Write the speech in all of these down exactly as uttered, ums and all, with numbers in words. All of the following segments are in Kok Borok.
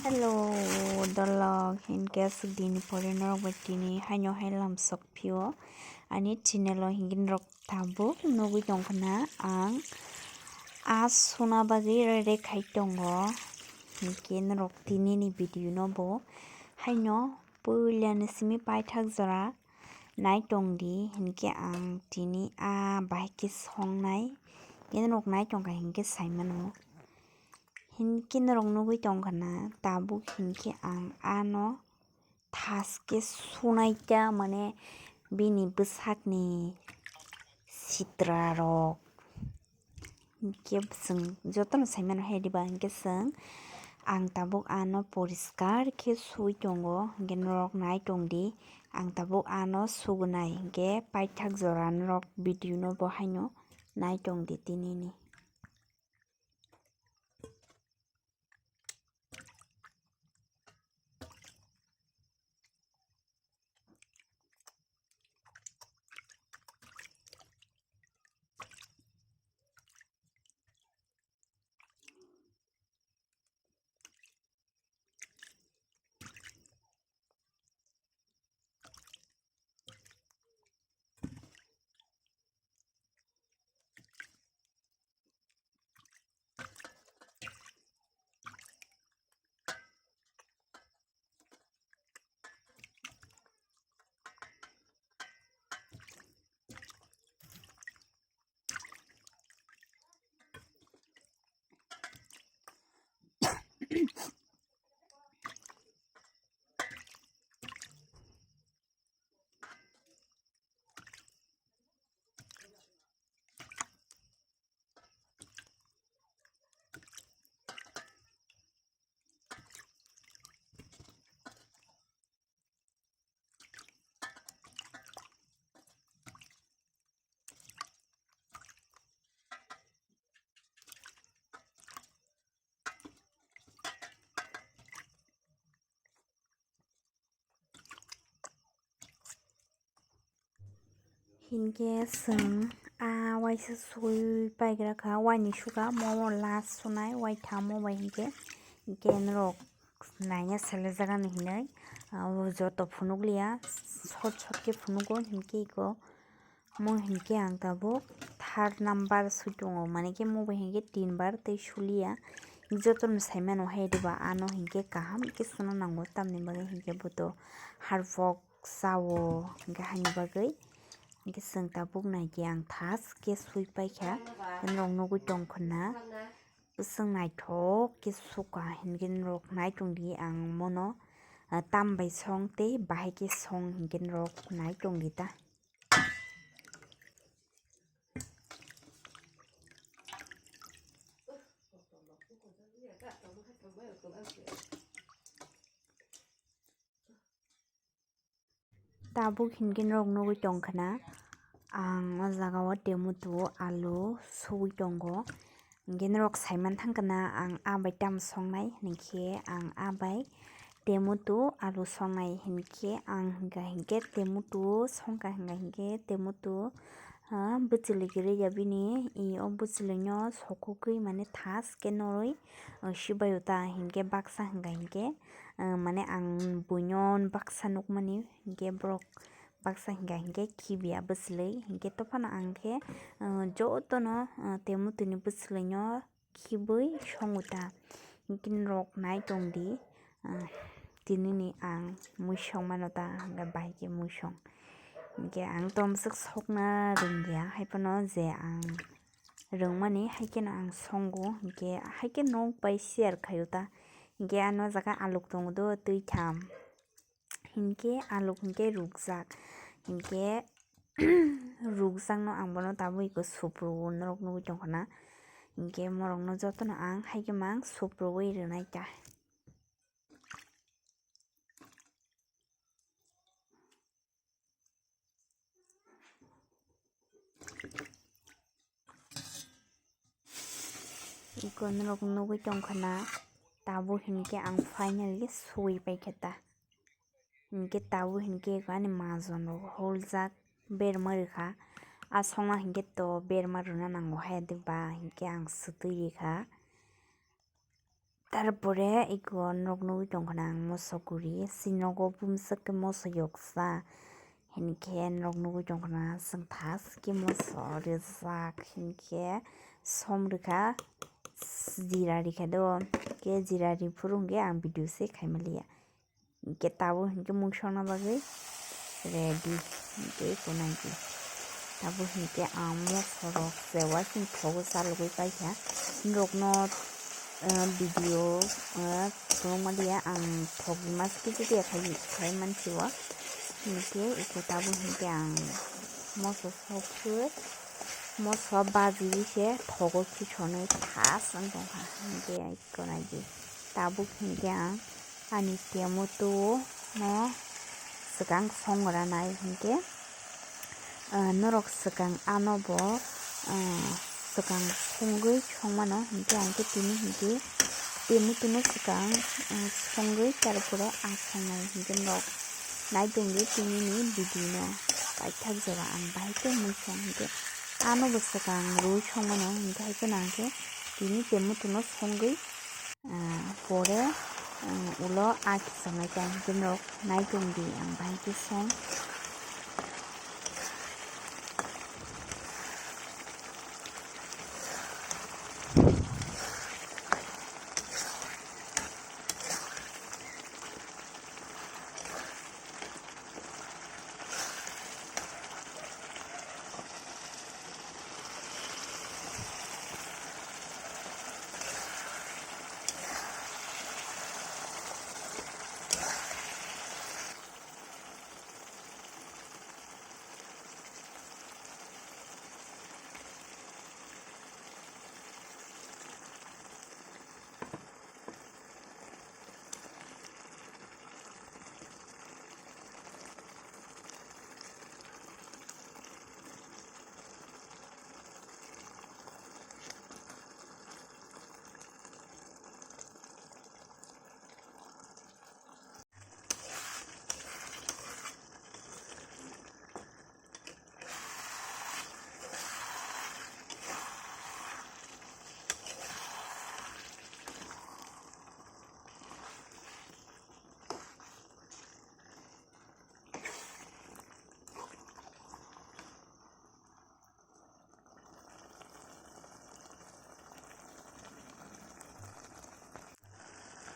Hello, dolok, hinkhe aswk dini pore norok bai tini haino hai lamsok phio ani channel o hinkhe norok tabuk nugwi tongkha na ang a suna bagwi ready khai tongo. Hinkhe norok tini ni video no bo haino puila ni simi paithak jora nai tongdi, hinkhe ang tini a bahai khe songnai, hinkhe norok nai tongkha hinkhe saimano. Hinkhe norok nugwi tongkha na tabuk hinkhe ang ano thaske sunai ta, mane bini bwsakni sitra rok. Hinkhe chwng jotono saimano hai diba, hinkhe chwng ang tabuk ano poriskar khe sui tongo, hinkhe norok nai tongdi. Ang tabuk ano sugunai, hinkhe paithak jora norok video no bo haino nai tongdi tinini. Hinkhe chwng a waisa sui paigra kha, waini sukha, momo last sunai, waithamo bai hinkhe, hinkhe norok naina selejak ani hinwi, abo joto phunukliya, sot sot khe phunugo, hinkhe iko. Mo hinkhe ang tabuk third number sui tongo, mane khe mo bai hinkhe tin bar tei suliya. Jotono saimano hai diba, ano hinkhe kaham khe suna nango, tamni bagwi hinkhe boto harpok sao hinkhe haini bagwi. Hinkhe chwng tabuk naikhe ang thaske sui paikha, norok nugwi tongkha na. Bwswk naithok khe sukha hinkhe norok nai tongdi, ang mono, ah, tam bai song tei bahai khe song hinkhe norok nai tongdi ta. Tabuk hinkhe norok nugwi tongkha na, ang o jaga o temutu alu sugwi tongo. Hinkhe norok saiman thangkha na, ang a bai tamo songnai, hinkhe ang a bai temutu alu songnai, hinkhe ang hinkha hinkhe temutu songkha, hinkha hinkhe temutu, ah, bwchwlwi kwrwi ya bini, i o bwchwlwino sokogwi mane thaske norwi, ah, sibaio ta, hinkhe baksa hinkha hinkhe, ah, mane ang buino baksa nukmani, hinkhe borok baksa hinkha hinkhe khibiya bwchwlwi, hinkhe tophano ang khe, ah, jotono, ah, temutuni bwchwlwino khibwi songo ta. Hinkhe norok nai tongdi, ah, tinini ang mui songmano ta, hinkhe bahai khe mui song. Hinkhe ang tomswk sokna rwngya, haiphano je ang rwngmani, haikheno ang songo, hinkhe haikhe nok bai share khaio ta. Hinkhe ano jaga aluk tongo do twi tham. Hinkhe aluk hinkhe rukjak, hinkhe rukjakno ang bono tabuk iko suprubwi norok nugwi tongkha na. Hinkhe morokno jotono ang haikhe mang suprubwi rwnai ta. Iko norok nugwi tongkha na, tabuk hinkhe ang finally sui paikha ta. Hinkhe tabuk hinkhe iko ani majon rok holjak berma rwkha. A songma hinkhe to berma rwna nango hai diba hinkhe ang swtwi rikha. Tarpore iko norok nugwi tongkha na ang moso kwrwi, si nogo bumswk khe moso yoksa, hinkhe norok nugwi tongkha na chwng thaskhe moso rijak, hinkhe som rwkha, jira rikha do, khe jira riphuru hinkhe ang video se khaimaliya. Hinkhe tabuk hinkhe mung songna bagwi ready. Hinkhe eko naidi. Tabuk hinkhe ang moso rok se uaising thogo chalogwi paikha. Norokno, eh, video, eh, phunukma diya ang thok mas kisi diya khai, khai mansi o. Hinkhe eko tabuk hinkhe ang moso sokhe, moso bajiwi se thogo khisonwi thas wng tongkha. Hinkhe eko naidi. Tabuk hinkhe ang ani temutu no swkang song ranai hinkhe, ah, norok swkang ano bo, ah, swkang songwi songmano hinkhe ang khe tini hinkhe temutu no swkang, ah, songwi tarpore ang songnai hinkhe norok nai tongdi tini ni video no paithak jora ang bahai khe mui song hinkhe ano bo swkang rwi songmano hinkhe hai kheno ang khe tini temutu no songwi Ah, pore, ah, ulo a kisa mai kha, hinkhe norok nai tongdi, ang bahai khe song.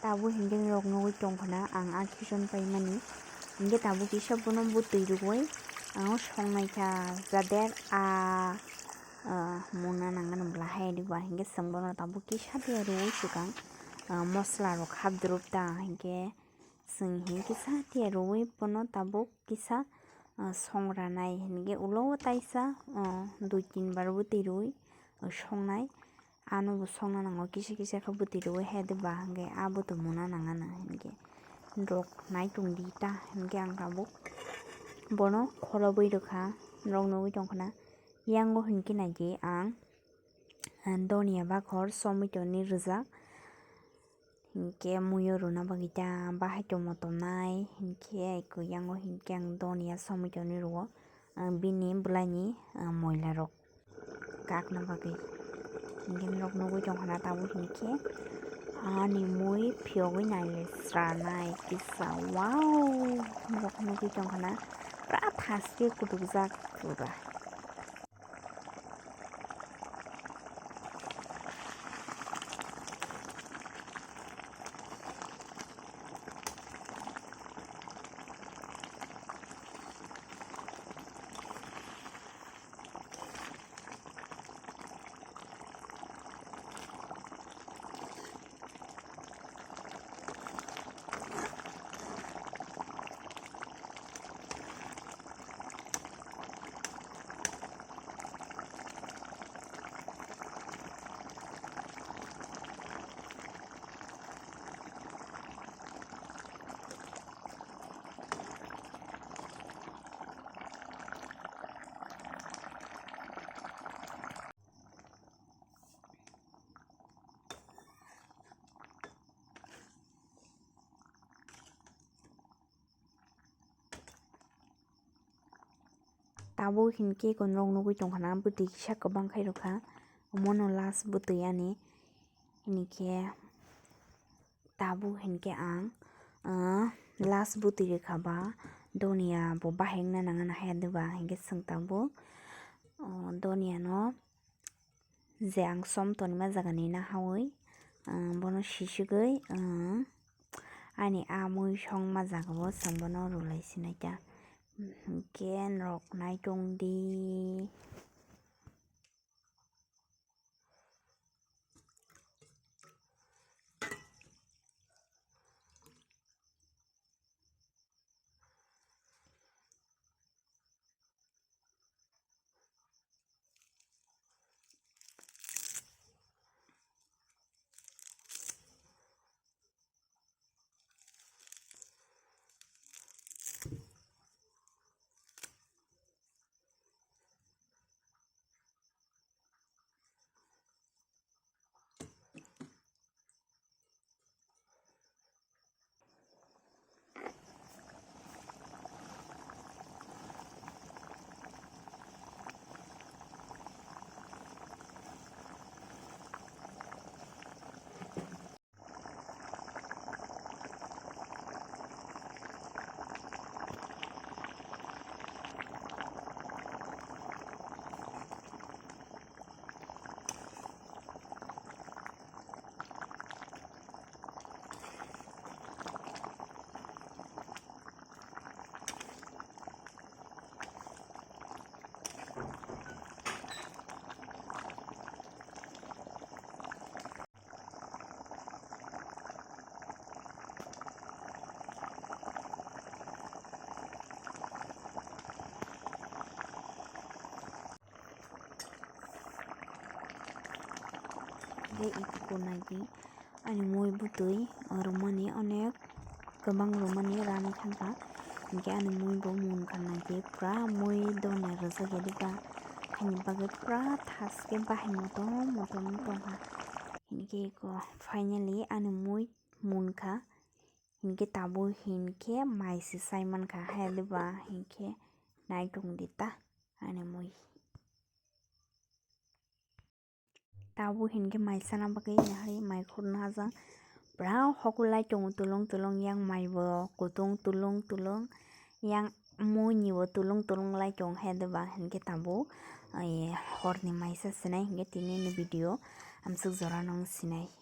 Tabuk hinkhe norok nugwi tongkha na ang a kison paimani. Hinkhe tabuk kisa bono bwtwi rwui ang songnaikha jader a, ah, mungna nangani bwla hai rwba hinkhe chwng bono tabuk kisa de rwui swkang, ah, mosla rok hapdwrwk ta hinkhe chwng hinkhe kisa de rwui bono tabuk kisa, ah, songranai hinkhe ulo o taisa, ah, dui tin bar bwtwi rwui, ah, songnai. Ano bo songna nango kisa kisa khe bwtwi rwui hai de ba hinkhe a bwtwi mungna nangano hinkhe norok nai tongdi ta hinkhe ang tabuk bono kholobwi rwkha norok nugwi tongkha na. Yango hinkhe naidi ang, ah, donia bakhor chomwi tongni rwjak. Hinkhe muiyo rwna bagwi ta bahai tongmo tongnai, hinkhe eko yango hinkhe ang donia somoi tongni rwo, ah, bini bwlaini, ah, moila rok kakna bagwi. Hinkhe norok nugwi tongkha na tabuk hinkhe ani mui phiyogwi naisranai kisa, wow! Norok nugwi tongkha na pura thaske kutukjak pura. Tabuk hinkhe eko norok nugwi tongkha na bwtwi kisa kwbang khai rwkha, omono last bwtwi ani. Hinkhe Tabuk hinkhe ang, ah, last bwtwi rwkha ba, donia bo bahai wngna nangya na haya diba hinkhe chwng tabuk, oh, donia no je ang som tonima jagani nahawi, ah, bono sisigwi, ah, ani a mui songma jagao chwng bono rwlai sinai ta. Hinkhe norok naitung di. Tei iko naidi ani mui bwtwi rwmani onek kwbang rwmani rani thangkha, hinkhe ani mui bo munkha naidi pura mui donya rwjak ya diba, haini bagwi pura thaske bahai motom motom tongkha, hinkhe iko finally ani mui munkha, hinkhe tabuk hinkhe mai se sai mankha haya diba, hinkhe naitung di ta ani mui. Tabuk hinkhe mai sana bagwi nahari mai khurna hajang. Pura hokulai tongo tulung tulung, yang mai bo kutung tulung tulung, yang mui ni bo tulung tulung lai tong he diba hinkhe tabuk, ai, horni maisa sinai hinkhe tini ni video amsuk jora nung sinai.